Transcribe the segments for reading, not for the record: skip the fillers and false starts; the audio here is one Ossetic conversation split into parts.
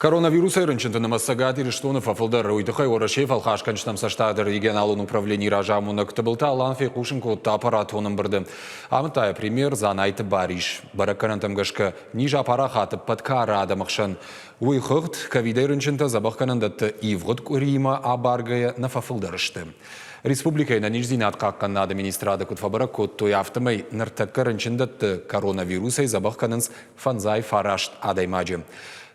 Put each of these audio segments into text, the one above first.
Коронавирусӕй рынчынты нымӕц Цӕгат Ирыстоны фӕфылдӕр. Уый тыххӕй Уӕрӕсейы фӕлхасгӕнджытӕм цӕстады регионалон управленийы разамонӕг Тыбылты Алан фехъусын кодта аппаратон ӕмбырды. Амыдта йӕ премьер Дзанайты Барис. Бӕрӕггӕнӕнтӕм гӕсгӕ, низ апарахат ӕппӕт кары адӕмы хсӕн. Уый хыгъд, ковидӕй рынчынтӕ дзӕбӕхгӕнӕндӕтты ивгъуыд къуыриимӕ абаргӕйӕ нӕ фӕфылдӕр сты. Республикӕйы ӕнӕниздзинад хъахъхъӕнынады министрады куыд фӕбӕрӕг кодтой, афтӕмӕй ныртӕккӕ рынчындӕтты коронавирусӕй дзӕбӕх кӕнынц 59 адӕймаджы.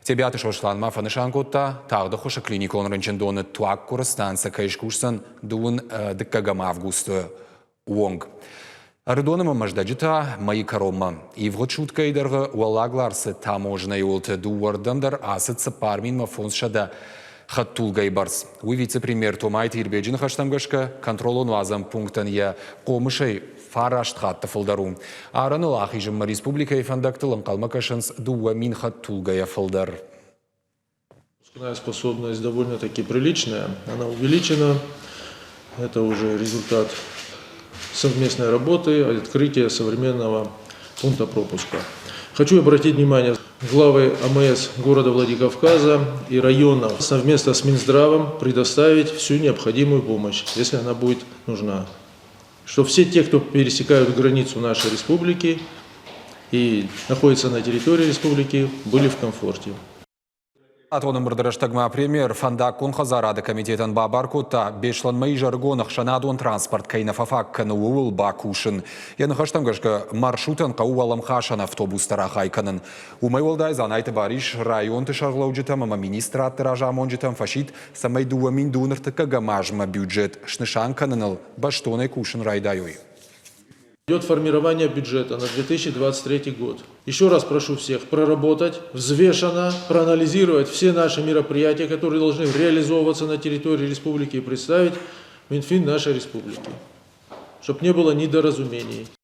Тебиаты Сослан ма фӕнысан кодта, тагъд ӕххуысы клиникон рынчындоны туаггуыры станцӕ кӕй скусдзӕн дыууын дыккӕгӕм августы онг. Ӕрыдоны ӕмӕ Мӕздӕджы та мӕйы кӕронмӕ. Ивгъуыд суткӕйы дӕргъы Уӕллаг Ларсы таможнӕйы уылты дыууӕрдӕм дӕр ацыд 4500 хӕдтулгӕйы бӕрц. Уый вице-премьер Томайты Ирбеджы ныхӕстӕм гӕсгӕ, контролон-уадзӕн пунктӕн йӕ хъомысӕй фараст хатты фылдӕр у. Арӕныл ахизынмӕ республикӕйы фӕндӕгтыл ӕнхъӕлмӕ кӕсынц 2000 хӕдтулгӕйӕ фылдӕр. Пропускная способность довольно-таки приличная, она увеличена. Это уже результат совместной работы, открытия современного пункта пропуска. Хочу обратить внимание главы АМС города Владикавказа и районов совместно с Минздравом предоставить всю необходимую помощь, если она будет нужна. Что все те, кто пересекают границу нашей республики и находятся на территории республики, были в комфорте. Атон ӕмбырды рӕстӕгмӕ премьер фӕндаггон хӕдзарады комитетӕн бабар кодта, Беслӕнмӕ изӕрыгон ӕхсӕнадон транспорт кӕй нӕ фӕфаг кӕны, ууыл бакусын. Йӕ ныхӕстӕм гӕсгӕ, маршрутӕн хъӕуы уӕлӕмхасӕн автобустӕ рахай кӕнын. Уымӕй уӕлдай Дзанайты Барис районты сӕргълӕуджытӕм ӕмӕ министрадты разамонджытӕм фӕсидт, цӕмӕй 2000 ныртыккӕгӕм азмӕ бюджет снысан кӕныныл бӕстонӕй кусын райдайой. Идет формирование бюджета на 2023 год. Еще раз прошу всех проработать, взвешенно проанализировать все наши мероприятия, которые должны реализовываться на территории республики и представить Минфин нашей республики, чтобы не было недоразумений.